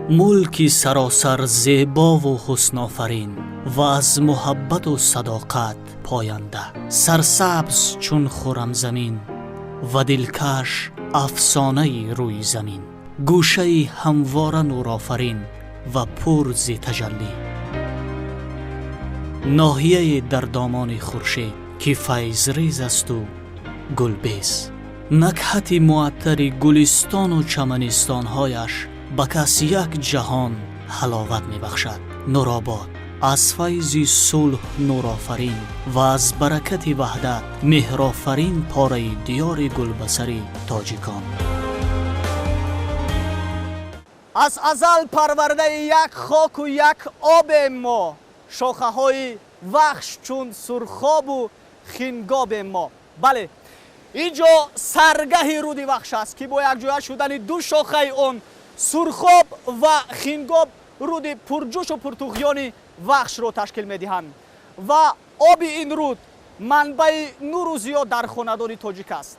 Мулки саросар зебову ҳуснофарин ва аз муҳаббату садоқат поянда, сарсабз чун хуррамзамин ва дилкаш афсонаи рӯи замин, гӯшаи ҳамвора нурофарин ва пур зи таҷаллӣ, ноҳияе дар домони хуршед, ки файзрез асту гулбез. Накҳати муаттари гулистону чаманистонҳояш ба кас як ҷаҳон ҳаловат мебахшад. Нуробод аз файзи сулҳ нурофарин ва аз баракати ваҳдат меҳрофарин, пораи диёри гулбасари тоҷикон. Аз азал парвардаи як хоку як обем мо, шохаҳои Вахш чун Сурхобу Хингобем мо. Бале, ин ҷо саргаҳи руди Вахш аст, ки бо якҷоя шудани ду шохаи он, Сурхоб ва Хингоб, руди пурҷӯшу пуртуғёни Вахшро ташкил медиҳанд ва оби ин руд манбаи нуру зиё дар хонадони тоҷик аст.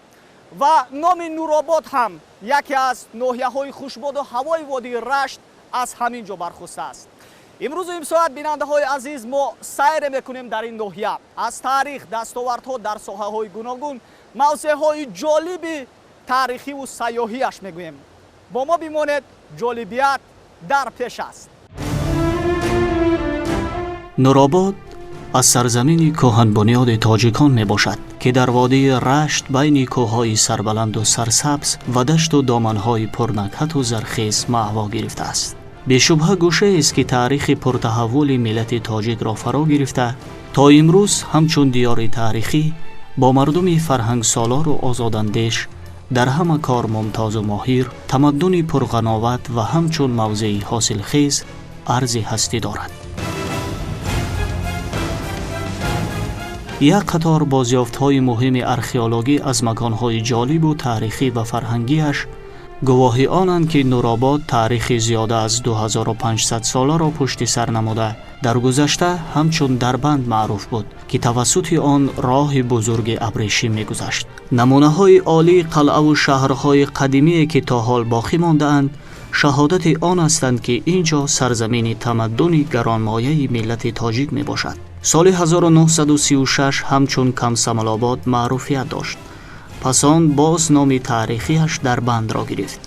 Ва номи Нуробод ҳам, яке аз ноҳияҳои хушбоду ҳавои водии Рашт, аз ҳамин ҷо бархостааст. Имрӯзу имсоат, бинандаҳои азиз, мо сайре мекунем дар ин ноҳия, аз таърих, дастовардҳо дар соҳаҳои гуногун, мавзеъҳои ҷолиби таърихиву сайёҳиаш мегӯем. Бо мо бимонед, ҷолибият дар пеш аст. Нуробод аз сарзамини кӯҳанбунёди тоҷикон мебошад, ки дар водии Рашт, байни кӯҳҳои сарбаланду сарсабз ва дашту доманҳои пурнакҳату зархез маъво гирифтааст. Бешубҳа, гӯшаест, ки таърихи пуртаҳаввули миллати тоҷикро фаро гирифта, то имрӯз ҳамчун диёри таърихӣ бо мардуми фарҳангсолору озодандеш, дар ҳама кор мумтозу моҳир, тамаддуни пурғановат ва ҳамчун мавзеи ҳосилхез арзи ҳастӣ дорад. Як қатор бозёфтҳои муҳими археологӣ аз маконҳои ҷолибу таърихӣ ва фарҳангиаш гувоҳи онанд, ки Нуробод таърихи зиёда аз 2500 соларо пушти сар намуда, дар гузашта ҳамчун Дарбанд маъруф буд, ки тавассути он роҳи бузурги абрешим мегузашт. Намунаҳои олии қалъаву шаҳрҳои қадимие, ки то ҳол боқӣ мондаанд, шаҳодати он ҳастанд, ки ин ҷо сарзамини тамаддуни гаронмояи миллати тоҷик мебошад. Соли 1936 ҳамчун Камсамалобод маъруфият дошт. Пас он боз номи таърихиаш Дарбандро гирифт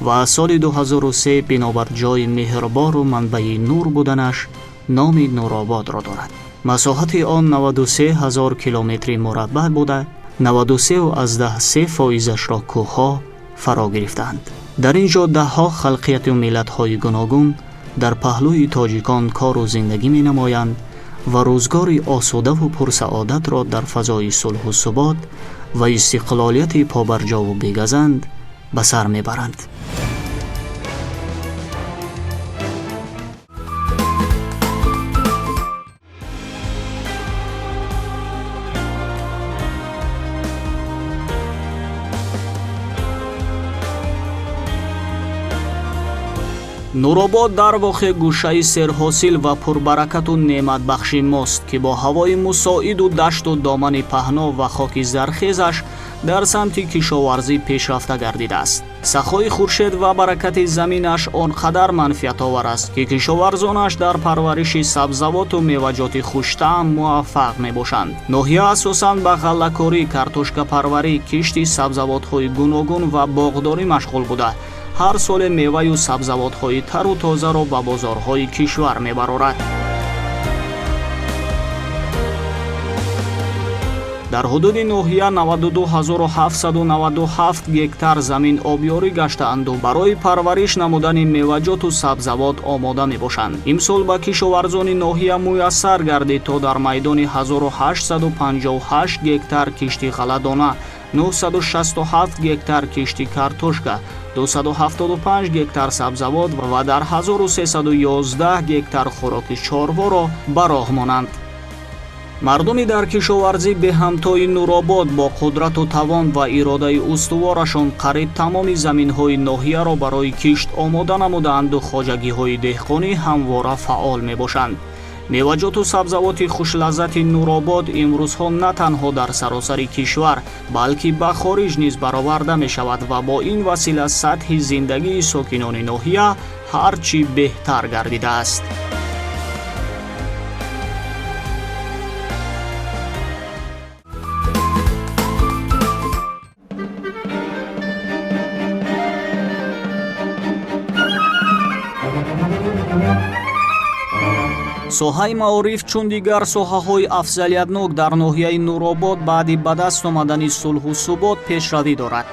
ва аз соли 2003 бинобар ҷойи меҳрбору манбаи нур буданаш номи Нурободро дорад. Масоҳати он 93 ҳазор километри мураббаъ буда, 93,3 фоизашро кӯҳҳо фаро гирифтаанд. Дар ин ҷо даҳҳо халқияту миллатҳои гуногун дар паҳлӯи тоҷикон кору зиндагӣ менамоянд ва рӯзгори осудаву пурсаодатро дар фазои сулҳу субот ва истиқлолияти побарҷову бегазанд ба сар мебаранд. Нуробод дар воқеъ гӯшаи серҳосил ва пурбаракату неъматбахши мост, ки бо ҳавои мусоиду дашту домани паҳно ва хоки зархезаш дар самти кишоварзӣ пешрафта гардидааст. Сахои хуршед ва баракати заминаш он қадар манфиатовар аст, ки кишоварзонаш дар парвариши сабзавоту меваҷоти хуштаъм муваффақ мебошанд. Ноҳия асосан ба ғаллакорӣ, картошкапарварӣ, кишти сабзавотҳои гуногун ва боғдорӣ машғул буда, ҳар соле меваю сабзавотҳои тару тозаро ба бозорҳои кишвар мебарорад. Дар ҳудуди ноҳия 92 797 гектар замин обёрӣ гаштаанду барои парвариш намудани меваҷоту сабзавот омода мебошанд. Имсол ба кишоварзони ноҳия муяссар гардид, то дар майдони 1858 гектар кишти ғалладона, 967 гектар кишти картошка, 275 гектар сабзавот ва дар 1311 гектар хӯроки чорворо ба роҳ монанд. Мардуми дар кишоварзӣ беҳамтои Нуробод бо қудрату тавон ва иродаи устуворашон қариб тамоми заминҳои ноҳияро барои кишт омода намудаанду хоҷагиҳои деҳқонӣ ҳамвора фаъол мебошанд. Меваҷоту сабзавоти хушлаззати Нуробод имрӯзҳо на танҳо дар саросари кишвар, балки ба хориҷ низ бароварда мешавад ва бо ин васила сатҳи зиндагии сокинони ноҳия ҳар чӣ беҳтар гардидааст. Соҳаи маориф чун дигар соҳаҳои афзалиятнок дар ноҳияи Нуробод баъди ба даст омадани сулҳу субот пешравӣ дорад.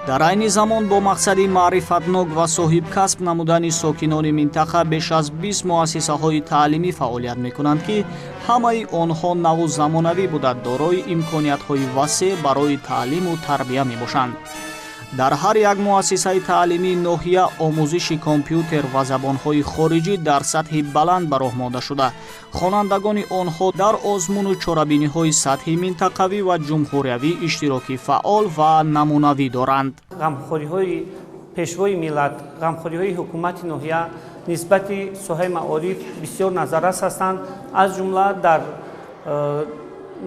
Дар айни замон бо мақсади маърифатнок ва соҳибкасб намудани сокинони минтақа беш аз 20 муассисаҳои таълимӣ фаъолият мекунанд, ки ҳамаи онҳо наву замонавӣ буда, дорои имкониятҳои васеъ барои таълиму тарбия мебошанд. Дар ҳар як муассисаи таълимии ноҳия омӯзиши компютер ва забонҳои хориҷӣ дар сатҳи баланд ба роҳ монда шуда, хонандагони онҳо дар озмуну чорабиниҳои сатҳи минтақавӣ ва ҷумҳуриявӣ иштироки фаъол ва намунавӣ доранд. Ғамхориҳои пешвои миллат, ғамхориҳои ҳукумати ноҳия нисбати соҳаи маориф бисёр назаррас ҳастанд. Аз ҷумла дар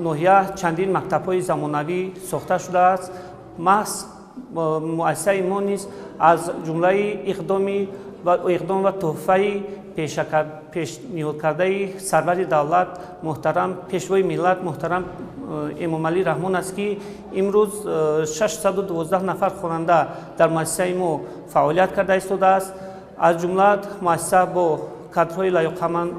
ноҳия чандин мактабҳои замонавӣ сохта шудааст. Маҳз муассисаи мо низ аз ҷумлаи иқдом ва тӯҳфаи пешниҳодкардаи сарвари давлат муҳтарам пешвои миллат муҳтарам Эмомалӣ Раҳмон аст, ки имрӯз 612 нафар хонанда дар муассисаи мо фаъолият карда истодааст. Аз ҷумла муассиса бо кадрҳои лаёқатманд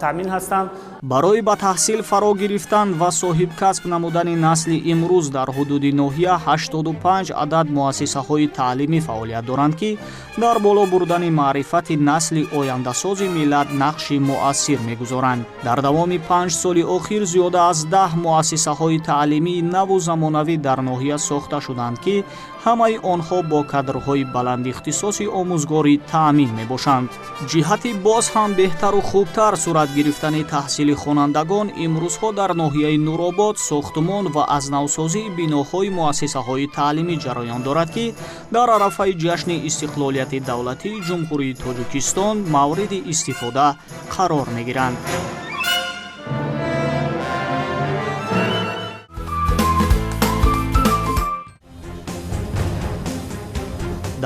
таъмин ҳастанд. Барои ба таҳсил фаро гирифтан ва соҳибкасб намудани насли имрӯз дар ҳудуди ноҳия 85 адад муассисаҳои таълимӣ фаъолият доранд, ки дар боло бурдани маърифати насли ояндасози миллат нақши муассир мегузоранд. Дар давоми 5 соли охир зиёда аз 10 муассисаҳои таълимии наву замонавӣ дар ноҳия сохта шуданд, ки ҳамаи онҳо бо кадрҳои баландихтисоси омӯзгорӣ таъмин мебошанд. Ҷиҳати боз ҳам беҳтару хубтар сурат гирифтани таҳсили хонандагон имрӯзҳо дар ноҳияи Нуробод сохтумон ва аз навсозии биноҳои муассисаҳои таълимӣ ҷараён дорад, ки дар арафаи ҷашни истиқлолияти давлатии Ҷумҳурии Тоҷикистон мавриди истифода қарор мегиранд.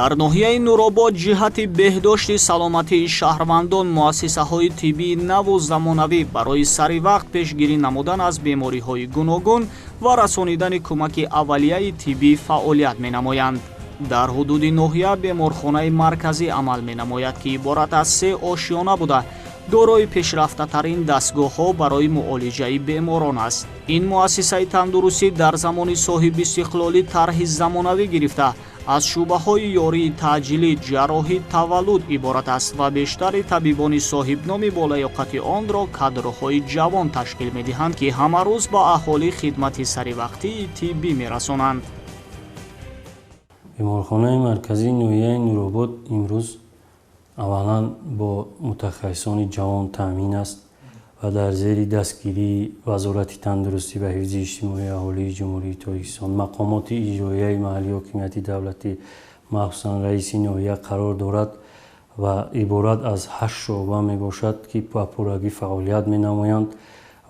Дар ноҳияи Нуробод ҷиҳати беҳдошти саломатии шаҳрвандон муассисаҳои тиббии наву замонавӣ барои сари вақт пешгирӣ намудан аз бемориҳои гуногун ва расонидани кӯмаки аввалияи тиббӣ фаъолият менамоянд. Дар ҳудуди ноҳия беморхонаи марказӣ амал менамояд, ки иборат аз 3 ошёна буда, дорои пешрафтатарин дастгоҳҳо барои муолиҷаи беморон аст. Ин муассисаи тандурустӣ дар замони соҳибистиқлолӣ тарҳи замонавӣ гирифта, аз шӯъбаҳои ёрии таъҷилӣ, ҷарроҳӣ, таваллуд иборат аст ва бештари табибони соҳибноми болаёқати онро кадрҳои ҷавон ташкил медиҳанд, ки ҳамарӯз ба аҳолӣ хидмати саривақтии тиббӣ мерасонанд. Беморхонаи марказии ноҳияи Нуробод имрӯз аввалан бо мутахассисони ҷавон таъмин аст ва дар зери дастгирии Вазорати тандурустӣ ва ҳифзи иҷтимоии аҳолии Ҷумҳурии Тоҷикистон, мақомоти иҷроияи маҳаллии ҳокимияти давлатӣ, махсусан раиси ноҳия қарор дорад ва иборат аз 8 шӯъба мебошад, ки ба пуррагӣ фаъолият менамоянд.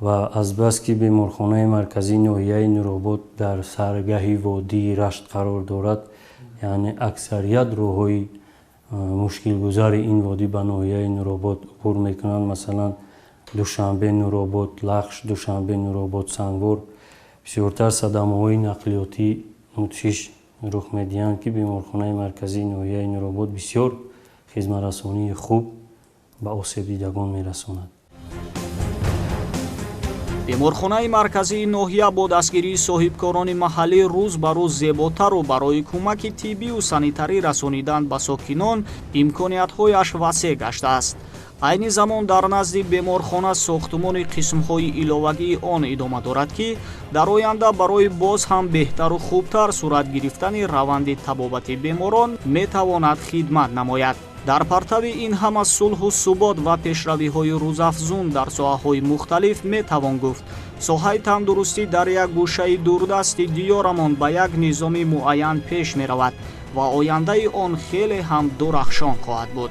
Ва азбаски беморхонаи марказии ноҳияи Нуробод дар саргаҳи водии Рашт қарор дорад, яъне аксарият роҳҳои мушкилгузари ин водӣ ба ноҳияи Нуробод убур мекунанд. Масалан, Душанбе Нуробод, Лахш, Душанбе Нуробод, Сангвор. Бисёртар садамаҳои нақлиётӣ мудҳиш рух медиҳанд, ки беморхонаи марказии ноҳияи Нуробод бисёр хизматрасонии хуб ба осебдидагон мерасонад. Беморхонаи марказии ноҳия бо дастгирии соҳибкорони маҳаллӣ рӯз ба рӯз зеботару барои кӯмаки тиббию санитарӣ расонидан ба сокинон имкониятҳояш васеъ гаштааст. Айни замон дар назди беморхона сохтумони қисмҳои иловагии он идома дорад, ки дар оянда барои боз ҳам беҳтару хубтар сурат гирифтани раванди табобати беморон метавонад хидмат намояд. Дар партави ин ҳама сулҳу субот ва пешравиҳои рӯзафзун дар соҳаҳои мухталиф метавон гуфт, соҳаи тандурустӣ дар як гӯшаи дурдасти диёрамон ба як низоми муайян пеш меравад ва ояндаи он хеле ҳам дурахшон хоҳад буд.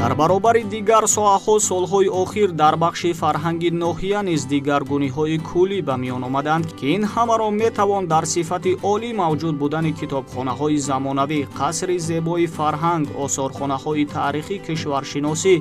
Дар баробари дигар соҳаҳо солҳои охир дар бахши фарҳанги ноҳия низ дигаргуниҳои куллӣ ба миён омаданд, ки ин ҳамаро метавон дар сифати олӣ мавҷуд будани китобхонаҳои замонавӣ, қасри зебои фарҳанг, осорхонаҳои таърихӣ, кишваршиносӣ,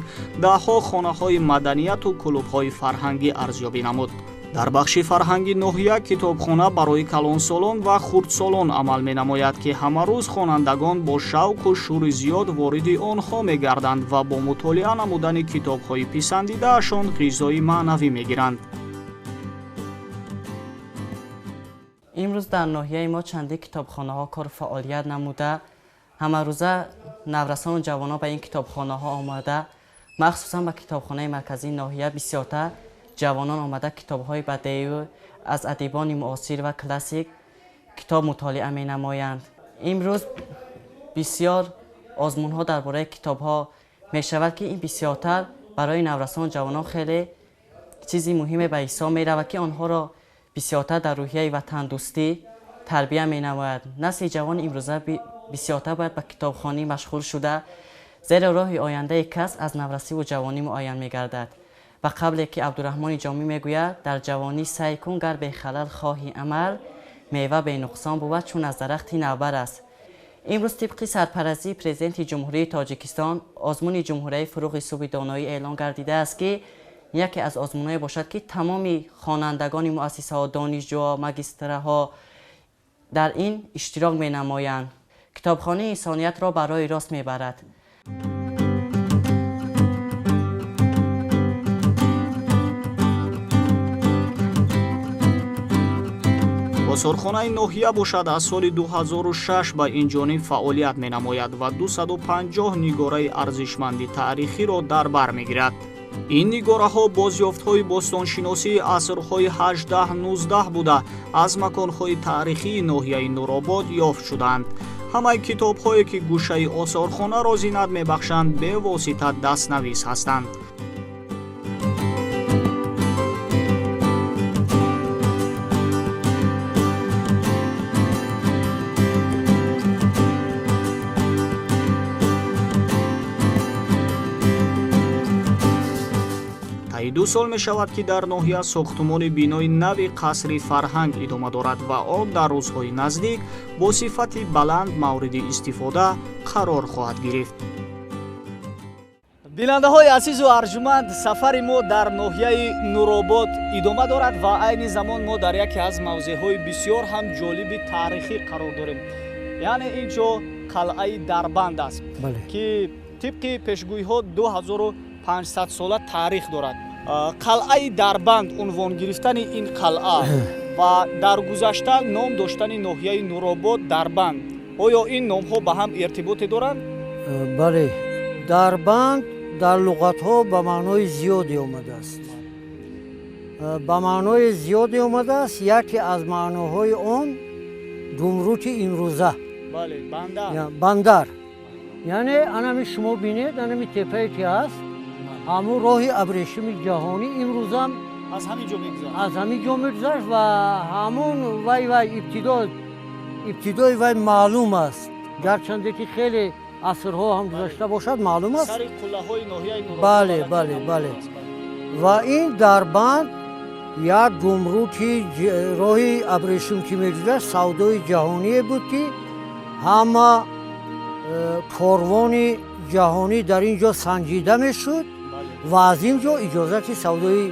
даҳҳо хонаҳои маданияту клубҳои фарҳангӣ арзёбӣ намуд. Дар бахши фарҳанги ноҳия китобхона барои калонсолон ва хурдсолон амал менамояд, ки ҳамарӯз хонандагон бо шавқу шӯри зиёд вориди онҳо мегарданд ва бо мутолиа намудани китобҳои писандидаашон ғизои маънавӣ мегиранд. Имрӯз дар ноҳияи мо чанди китобхонаҳо кор фаъолият намуда, ҳамарӯза наврасону ҷавонон ба ин китобхонаҳо омада, махсусан ба китобхонаи марказии ноҳия бисёртар ҷавонон омада китобҳои бадеӣ аз адибони муосир ва классик китоб мутолиа менамоянд. Имрӯз бисёр озмунҳо дар бораи китобҳо мешавад, ки ин бисёртар барои наврасону ҷавонон хеле чизи муҳиме ба ҳисоб меравад, ки онҳоро бисёртар дар рӯҳияи ватандӯстӣ тарбия менамояд. Насли ҷавони имрӯза бисёртар бояд ба китобхонӣ машғул шуда, зеро роҳи ояндаи кас аз наврасиву ҷавонӣ муайян мегардад. Ба қавле ки Абдураҳмони Ҷомӣ мегӯяд, дар ҷавонӣ сай кун, гар бехалал хоҳӣ амал, мева бенуқсон бувад, чун аз дарахти навбар аст. Имрӯз тибқи сарпарастии президенти Ҷумҳурии Тоҷикистон озмуни ҷумҳурияи фурӯғи субҳи доноӣ эълон гардидааст, ки яке аз озмунҳое бошад, ки тамоми хонандагони муассисаҳо, донишҷӯҳо, магистраҳо дар ин иштирок менамоянд. Китобхонаи инсониятро барои рост мебарад. Осорхонаи ноҳия бошад аз соли 2006 ба ин ҷониб фаъолият менамояд ва 250 нигораи арзишманди таърихиро дар бар мегирад. Ин нигораҳо бозёфтҳои бостоншиносии асрҳои 18-19 буда, аз маконҳои таърихии ноҳияи Нуробод ёфт шуданд. Ҳамаи китобҳое ки гӯшаи осорхонаро зинат мебахшанд, бевосита дастнавис ҳастанд. Ду сол мешавад, ки дар ноҳия сохтумони бинои нави қасри фарҳанг идома дорад ва он дар рӯзҳои наздик бо сифати баланд мавриди истифода қарор хоҳад гирифт. Бинандаҳои азизу арҷуманд, сафари мо дар ноҳияи Нуробод идома дорад ва айни замон мо дар яке аз мавзеъҳои бисёр ҳам ҷолиби таърихӣ қарор дорем. Яъне ин ҷо қалъаи Дарбанд аст, ки тибқи пешгӯиҳо 2500 сола таърих дорад. Қалъаи Дарбанд унвон гирифтани ин қалъа ва дар гузашта ном доштани ноҳияи Нуробод Дарбанд, оё ин номҳо ба ҳам иртиботе доранд? Бале, Дарбанд дар луғатҳо ба маънои зиёде омадааст. Ба маънои зиёде омадааст, яке аз маъноҳои он гумруки имрӯза. Бандар. Яъне анами шумо бинед, анами теппае ки ҳаст, ҳамун роҳи абрешими ҷаҳонӣ имрӯзам аз ҳамин ҷо мегузашт. Аз ҳамин ҷо мегузашт ва ҳамун вай ибтидои вай маълум аст. Гарчанде ки хеле асрҳо ҳам гузашта бошад, маълум аст. Сари қуллаҳои ноҳияи Нуробод. Бале, бале, бале. Ва ин Дарбанд як гумруки роҳи абрешим ки мегузашт, савдои ҷаҳоние буд, ки ҳама корвони ҷаҳонӣ дар ин ҷо санҷида мешуд ва аз ин ҷо иҷозати савдои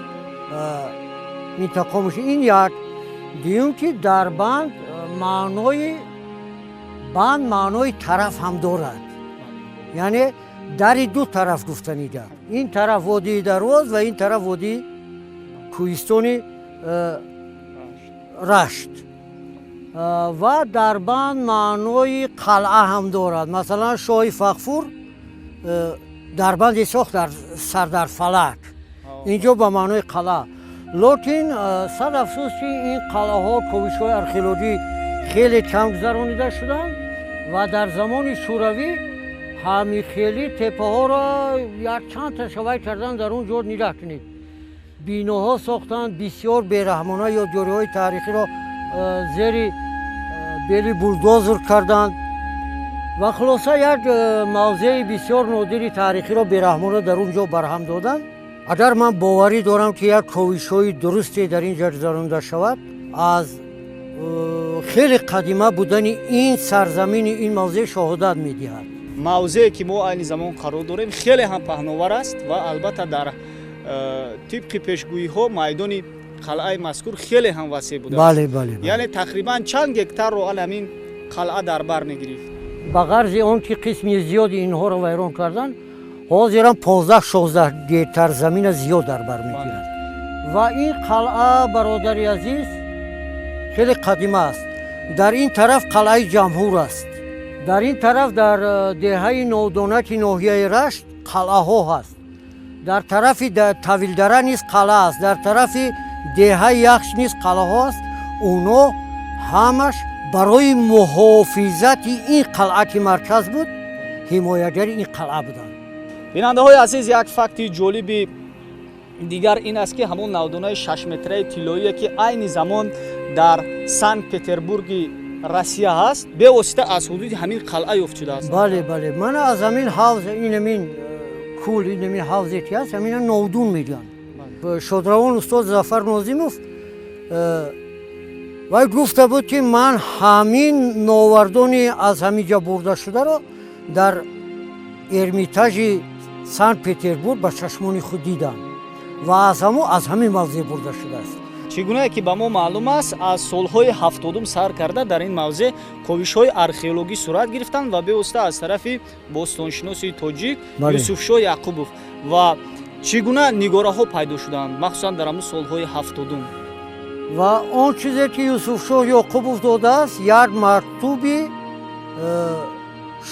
минтақа мешуд. Ин як. Дуюм ки Дарбанд маънои банд маънои тараф ҳам дорад. Яъне дари ду тараф гуфтани гап. Ин тараф водии Дарвоз ва ин тараф водии кӯҳистони Рашт. Ва Дарбанд маънои қалъа ҳам дорад. Масалан, шоҳи Фағфур дарбанде сохт дар Сардарфалак. Инҷо ба маънои қалъа. Лекин сад афсӯс, ки ин қалъаҳо ковишҳои археологӣ хеле кам гузаронида шуданд ва дар замони шӯравӣ ҳамин хели теппаҳоро якчанд ташаввай кардан дар он ҷо нигоҳ кунед. Биноҳо сохтанд, бисёр бераҳмона ёдгориҳои таърихиро зери бели булдозер карданд. Ва хулоса як мавзеи бисёр нодири таърихиро бераҳмона дар он ҷо барҳам доданд. Агар ман боварӣ дорам, ки як ковишҳои дурусте дар ин ҷо гузаронда шавад, аз хеле қадима будани ин сарзамини ин мавзеъ шоҳодат медиҳад. Мавзее ки мо айни замон қарор дорем, хеле ҳам паҳновар аст ва албатта дар тибқи пешгӯиҳо майдони қалъаи мазкур хеле ҳам васеъ будааст. Бале, бале. Яъне тақрибан чанд гектарро ал ҳамин қалъа дар бар мегирифт? Ба ғарзи он ки қисми зиёди инҳоро вайрон карданд, ҳозирам 15-16 гектар замина зиёд дар бар мегирад. Ва ин қалъа, бародари азиз, хеле қадима аст. Дар ин тараф қалъаи Ҷамҳур аст. Дар ин тараф, дар деҳаи Нодонаки ноҳияи Рашт, қалъаҳо ҳаст. Дар тарафи Тавилдара низ қалъа аст. Дар тарафи деҳаи Яхш низ қалъаҳо аст. Оно ҳамаш барои муҳофизати ин қалъа, ки марказ буд, ҳимоягари ин қалъа буданд. Бинандаҳои азиз, як факти ҷолиби дигар ин аст, ки ҳамон навдонаи шашметраи тиллоие, ки айни замон дар Санкт Петербурги Россия ҳаст, бевосита аз ҳудуди ҳамин қалъа ёфт шудааст. Бале, бале, мана аз ҳамин ҳавз, инамин кӯл, инамин ҳавзе ки ҳаст, ҳамина Новдун мегӯянд. Шодравон устод Зафар Нозимов вай гуфта буд, ки ман ҳамин новардони аз ҳамин ҷо бурда шударо дар Эрмитажи Санкт Петербург ба чашмони худ дидам ва аз ҳамо аз ҳамин мавзеъ бурда шудааст. Чӣ гунае ки ба мо маълум аст, аз солҳои 70-ум сар карда дар ин мавзеъ ковишҳои археологӣ сурат гирифтанд ва бевосита аз тарафи бостоншиноси тоҷик Юсуфшоҳ Яқубов. Ва чӣ гуна нигораҳо пайдо шуданд, махсусан дар ҳамун солҳои 70-ум? Ва он чизе ки Юсуфшоҳ Ёқубов додааст, як мактуби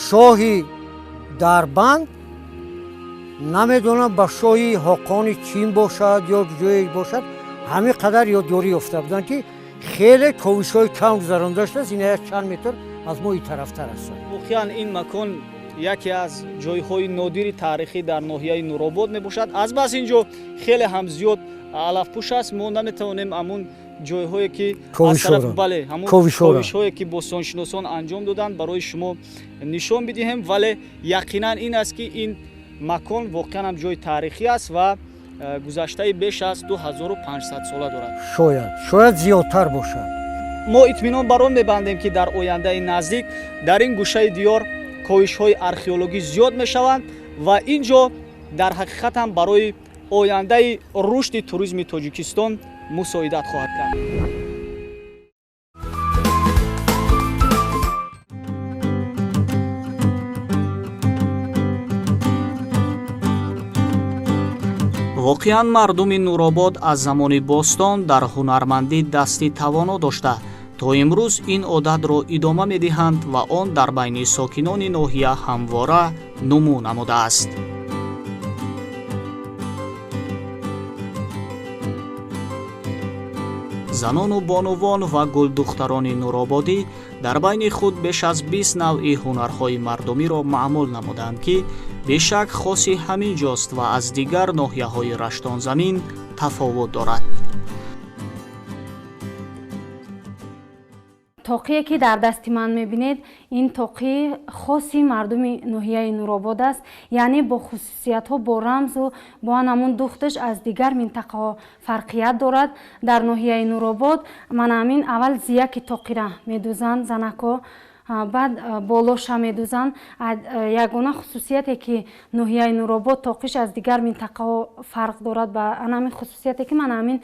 шоҳи Дарбанд, намедонам ба шоҳи ҳоқони Чин бошад ё ҷое бошад, ҳамин қадар ёдгорӣ ёфта буданд, ки хеле ковишҳои кам гузаронда шудааст. Ина як чанд метр аз мо ин тарафтар аст. Воқеан ин макон яке аз ҷойҳои нодири таърихӣ дар ноҳияи Нуробод мебошад. Азбас ин ҷо хеле ҳам зиёд алафпӯш аст, мо наметавонем ҳамун ҷойҳое ки бале, ҳамун ковишҳое ки бостоншиносон анҷом доданд, барои шумо нишон бидиҳем, вале яқинан ин аст, ки ин макон воқеан ҳам ҷои таърихӣ аст ва гузаштаи беш аз 2500 сола дорад. Шояд зиёдтар бошад. Мо итминон бар он мебандем, ки дар ояндаи наздик дар ин гӯшаи диёр ковишҳои археологӣ зиёд мешаванд ва ин ҷо дар ҳақиқат ҳам барои ояндаи рушди туризми Тоҷикистон мусоидат хоҳад кард. Воқеан мардуми Нуробод аз замони бостон дар ҳунармандӣ дасти тавоно дошта, то имрӯз ин одатро идома медиҳанд ва он дар байни сокинони ноҳия ҳамвора нумӯ намудааст. Занону бонувон ва гулдухтарони нурободӣ дар байни худ беш аз 20 навъи ҳунарҳои мардумиро маъмул намуданд, ки бешак хоси ҳамин ҷост ва аз дигар ноҳияҳои раштонзамин тафовут дорад. Тоқие ки дар дасти ман мебинед, ин тоқии хоси мардуми ноҳияи Нуробод аст, яъне бо хусусиятҳо, бо рамзу бо ҳамон духташ аз дигар минтақаҳо фарқият дорад. Дар ноҳияи Нуробод мана ҳамин аввал зияки тоқира медузанд занакҳо, баъд болоша медузанд. Ягона хусусияте ки ноҳияи Нуробод тоқиш аз дигар минтақаҳо фарқ дорад, ба ҳамин хусусияте ки мана ҳамин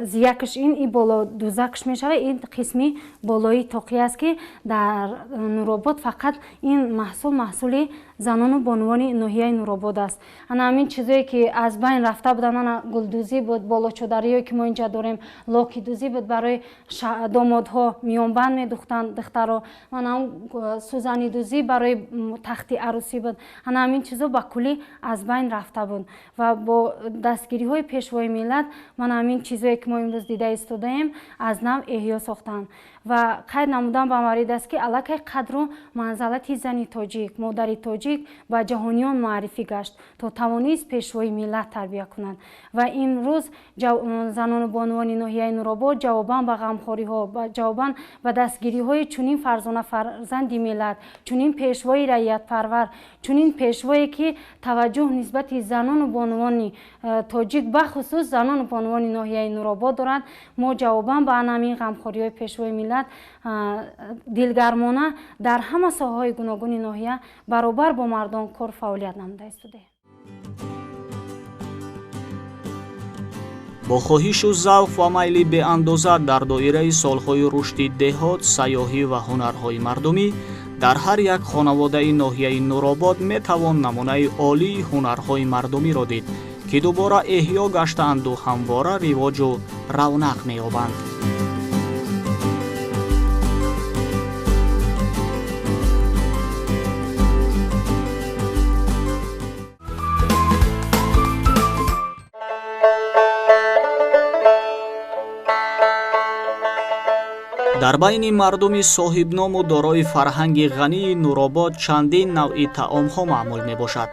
зиякаш ин и боло дузакш мешавад. Ин қисми болои тоқӣ аст, ки дар Нуробод фақат ин маҳсул маҳсули занону бонувони ноҳияи Нуробод аст. Ана ҳамин чизое ки аз байн рафта буданд, ана гулдӯзӣ буд, болочодариое ки мо инҷа дорем, локидӯзӣ буд, барои домодҳо миёнбанд медухтанд духтаро, ана ҳам сӯзанидӯзӣ барои тахти арӯсӣ буд. Ана ҳамин чизо ба куллӣ аз байн рафта буд ва бо дастгириҳои пешвои миллат мана ҳамин чизое ки мо имрӯз дида истодаем, аз нав эҳё сохтанд. Ва қайд намудан ба маврид аст, ки аллакай қадру манзалати зани тоҷик, модари тоҷик ба ҷаҳониён муаррифӣ гашт, то тавонист пешвои миллат тарбия кунад. Ва имрӯз занону бонувони ноҳияи Нуробод ҷавобан ба ғамхориҳо, ҷавобан ба дастгириҳои чунин фарзона фарзанди миллат, чунин пешвои раиятпарвар, чунин пешвое, ки таваҷҷӯҳ нисбати занону бонувони тоҷик, бахусус занону бонувони ноҳияи Нуробод доранд, мо ҷавобан ба ҳамин ғамхориҳои пешвои миллат дилгармона дар ҳама соҳаҳои гуногуни ноҳия баробар бо мардон кор фаъолият намуда истодаем. Бо хоҳишу завқ ва майли беандоза дар доираи солҳои рушди деҳот, сайёҳӣ ва ҳунарҳои мардумӣ дар ҳар як хонаводаи ноҳияи Нуробод метавон намунаи олии ҳунарҳои мардумиро дид, ки дубора эҳё гаштаанду ҳамвора ривоҷу равнақ меёбанд. Дар байни мардуми соҳибному дорои фарҳанги ғании Нуробод чандин навъи таомҳо маъмул мебошад,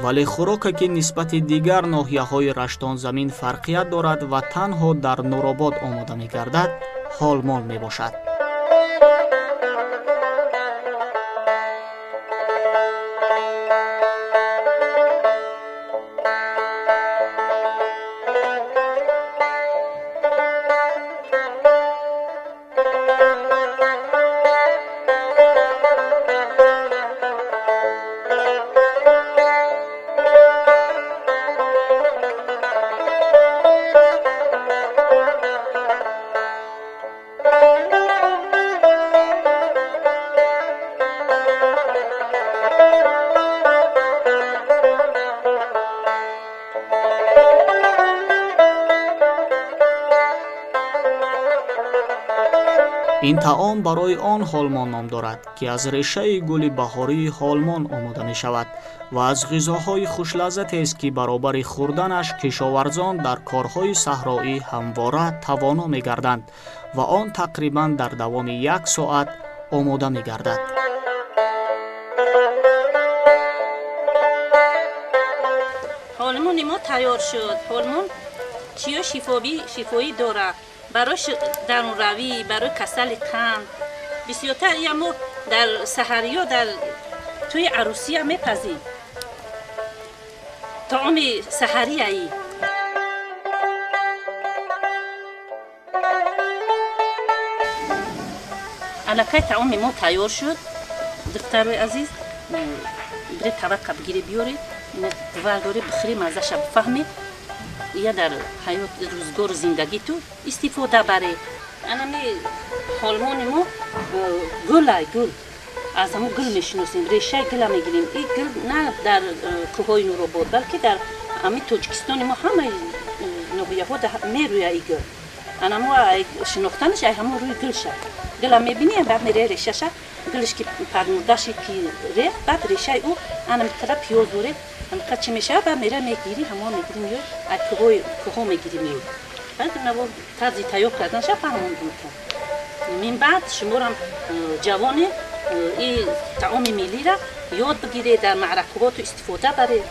вале хӯроке, ки нисбати дигар ноҳияҳои раштонзамин фарқият дорад ва танҳо дар Нуробод омода мегардад, ҳолмол мебошад. Ин таом барои он ҳолмон ном дорад, ки аз решаи гули баҳории ҳолмон омода мешавад ва аз ғизоҳои хушлаззатест, ки баробари хӯрданаш кишоварзон дар корҳои саҳроӣ ҳамвора тавоно мегарданд ва он тақрибан дар давоми як соат омода мегардад. Ҳолмони мо тайёр шуд. Ҳолмон чиё шифоӣ дорад барои дарунравӣ, барои касали қанд. Бисёртар ия мо дар саҳариё, дар тӯи арӯсия мепазем. Таоми саҳарияи. Аллакай таоми мо тайёр шуд. Духтарои азиз, бире таваққа бигире биёре, вардоре бихӯре, маззаша бифаҳме. Я дар ҳаёт, рӯзгору зиндагӣ ту истифода баре. Анами ҳолмони мо гулай, гул. Аз ҳамон гул мешиносем, решаи гула мегирем. Ин гул на дар кӯҳҳои Нуробод, балки дар ҳамин Тоҷикистони мо ҳамаи ноҳияҳо мерӯя ин гул. Ана мо шинохтанаш ай ҳамон рӯи гул ша. Гула мебинем, баъд мере решаша, гулш ки пармурдаши ки рехт, баъд решаи ӯ ана миқдара пиёз доред, ҳамиқа чӣ мешавад, баъд мера мегирӣ, ҳамон мегирӣ меёй, ай кӯҳҳо мегирӣ меёй. Баъд наво тарзи тайёр карданша фаҳмондумтон. Мин баъд шуморам ҷавоне и таоми миллира ёд бигиред, дар маъракаҳоту истифода баред.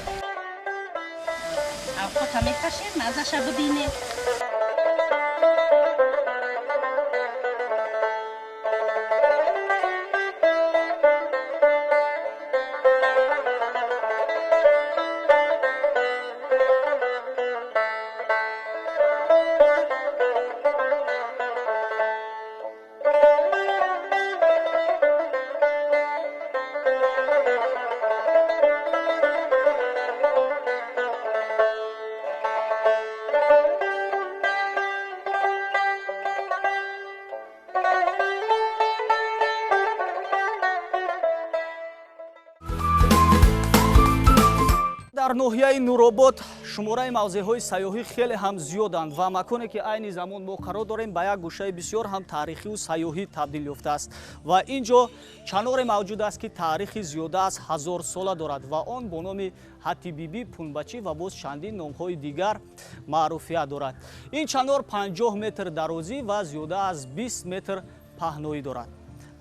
Авқота мекашем, маззаша бибинед. Дар ноҳияи Нуробод шумораи мавзеъҳои сайёҳӣ хеле ҳам зиёданд ва маконе, ки айни замон мо қарор дорем, ба як гӯшаи бисёр ҳам таърихию сайёҳӣ табдил ёфтааст ва ин ҷо чаноре мавҷуд аст, ки таърихи зиёда аз 1000 сола дорад ва он бо номи Ҳаттибибӣ, Пунбачӣ ва боз чандин номҳои дигар маъруфият дорад. Ин чанор 50 метр дарозӣ ва зиёда аз 20 метр Паҳноӣ дорад.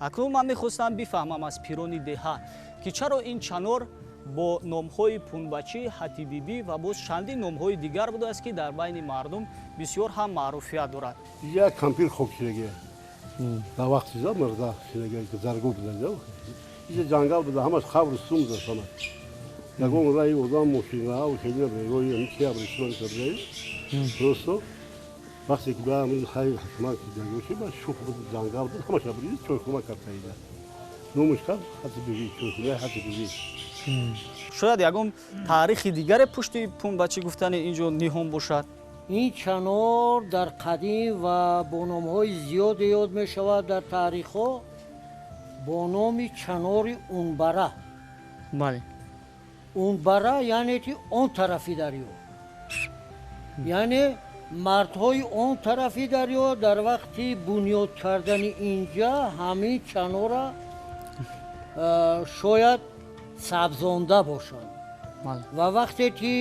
Акнун ман мехостам бифаҳмам аз пирони деҳа, ки чаро ин чанор бо номҳои Пунбачӣ, Ҳатибибӣ ва боз чандин номҳои дигар будааст, ки дар байни мардум бисёр ҳам маъруфият дорад. Як кампир хок шидаги дар вақти за мирза шидаги, заргу буда, иҷа ҷангал буда, ҳамаш қабру сум буда, ҳамаш ягон раи одам, мошинаҳо хеле роҳи чи абришман. Просто вақте ки ба хай ҳукумат ши ба шух буд, ҷангал буд, ҳамаш абриз чойхона кард, номаш кард Ҳати Биби, чойхонаи Ҳати Биби. Шояд ягон таърихи дигаре пушти Пунбачӣ гуфтани ин ҷо ниҳон бошад. Ин чанор дар қадим ва бо номҳои зиёде ёд мешавад дар таърихҳо, бо номи чанори Унбара. Бале. Унбара яъне ки он тарафи дарё, яъне мардҳои он тарафи дарё дар вақти бунёд кардани инҷа ҳамин чанора шояд сабзонда бошанд ва вақте ки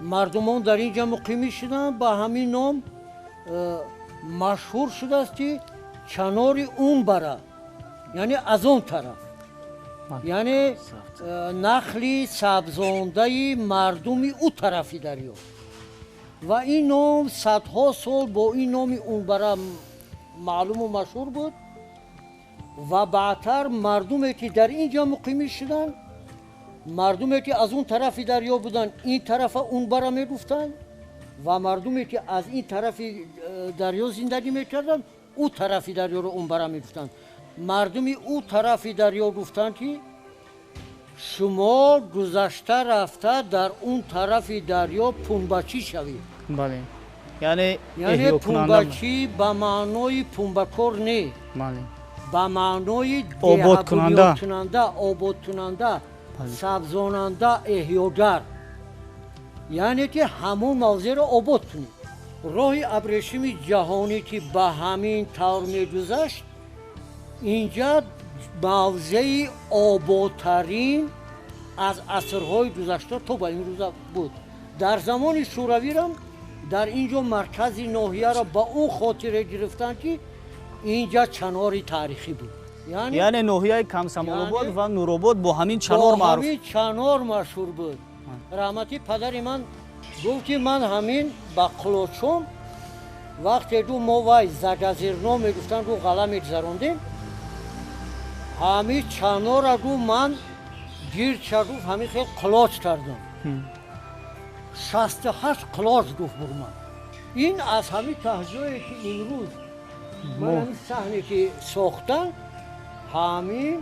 мардумон дар ин ҷа муқимӣ шуданд, ба ҳамин ном машҳур шудааст, ки чанори Унбара, яъне аз он тараф, яъне нахли сабзондаи мардуми ӯ тарафи дарё. Ва ин ном садҳо сол бо ин номи Унбара маълуму машҳур буд ва баъдтар мардуме ки дар ин ҷо муқимӣ шуданд, мардуме ки аз он тарафи дарё буданд, ин тарафа Унбара мегуфтанд ва мардуме ки аз ин тарафи дарё зиндагӣ мекарданд, ӯ тарафи дарёро Унбара мегуфтанд. Мардуми ӯ тарафи дарё гуфтанд, ки шумо гузашта рафта дар он тарафи дарё пунбачӣ шавед. Бале, яъне яъне пунбачӣ ба маънои пунбакор не, ба маънои ободкунанда, ободкунанда, сабзонанда, эҳёгар, яъне ки ҳамон мавзеъро обод кунед. Роҳи абрешими ҷаҳонӣ ки ба ҳамин тавр мегузашт, инҷа мавзеи ободтарин аз асрҳои гузашта то ба имрӯза буд. Дар замони шӯравирам дар ин ҷо маркази ноҳияро ба он хотире гирифтанд, ки инҷа чанори таърихӣ буд. Яъне ноҳияи Камсамолобод ва Нуробод бо ҳамин чанор маъруф, ҳамин чанор машҳур буд. Раҳматӣ падари ман гуфт, ки ман ҳамин ба қулочом вақте ду мо вай загазирно мегуфтанд, гу ғала мегузарондем, ҳамин чанора гу ман гирча гуфт, ҳамин хел қулоч кардам, 68 қулоч гуфт бурман. Ин аз ҳамин таҳҷое ки имрӯз ман ҳамин саҳне ки сохтан, ҳамин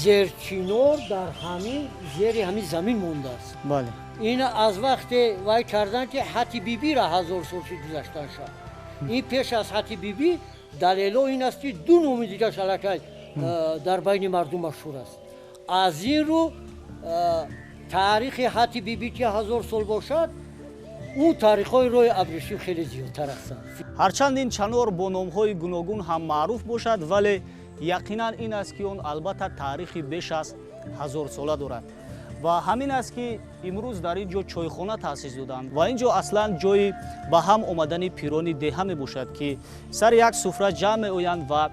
зерчинор дар ҳамин зери ҳамин замин мондааст. Бале. Ин аз вақте вай кардан, ки Ҳати Бибира 1000 сол шуд гузаштан шад. Ин пеш аз Ҳати Бибӣ далело ин аст, ки ду номи дигаш аллакай дар байни мардум машҳур аст. Аз ин рӯ таърихи Ҳати Бибӣ ки 1000 сол бошад, он таърихҳои роҳи абрешим хеле зиёдтар ҳастанд. Ҳарчанд ин чанор бо номҳои гуногун ҳам маъруф бошад, вале яқинан ин аст, ки он албатта таърихи беш аз 1000сола дорад. Ва ҳамин аст, ки имрӯз дар ин ҷо чойхона таъсис доданд ва ин ҷо аслан ҷои ба ҳам омадани пирони деҳа мебошад, ки сари як суфра ҷамъ меоянд ва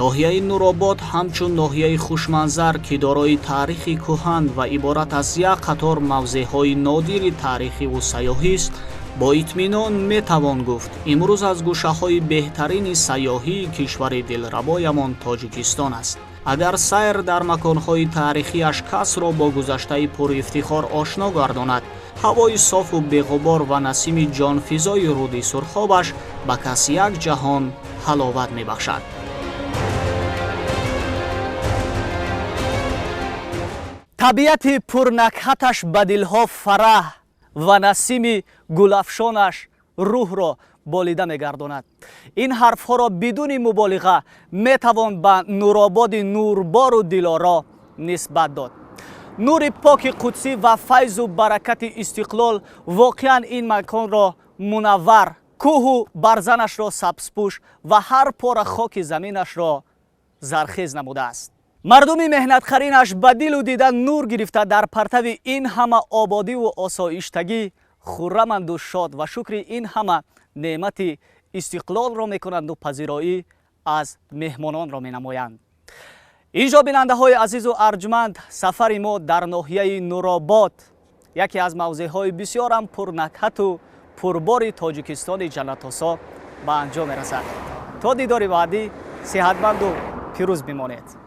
ноҳияи Нуробод ҳамчун ноҳияи хушманзар, ки дорои таърихи кӯҳан ва иборат аз як қатор мавзеъҳои нодири таърихиву сайёҳист, бо итминон метавон гуфт, имрӯз аз гӯшаҳои беҳтарини сайёҳии кишвари дилрабоямон Тоҷикистон аст. Агар сайр дар маконҳои таърихиаш касро бо гузаштаи пурифтихор ошно гардонад, ҳавои софу беғубор ва насими ҷонфизои руди Сурхобаш ба кас як ҷаҳон ҳаловат мебахшад. Табиати пурнакҳаташ ба дилҳо фараҳ ва насими гулафшонаш рӯҳро болида мегардонад. Ин ҳарфҳоро бидуни муболиға метавон ба Нурободи нурбору дилоро нисбат дод. Нури поки қудсӣ ва файзу баракати истиқлол воқеан ин маконро мунаввар, кӯҳу барзанашро сабзпӯш ва ҳар пора хоки заминашро зархез намудааст. Мардуми меҳнатқаринаш ба дилу дида нур гирифта, дар партави ин ҳама ободиву осоиштагӣ хурраманду шод ва шукри ин ҳама неъмати истиқлолро мекунанду пазироӣ аз меҳмононро менамоянд. Инҷо, бинандаҳои азизу арҷманд, сафари мо дар ноҳияи Нуробод, яке аз мавзеъҳои бисёрам пурнакҳату пурбори Тоҷикистони ҷаннатосо, ба анҷом мерасад. То дидори баъдӣ сиҳатманду пирӯз бимонед.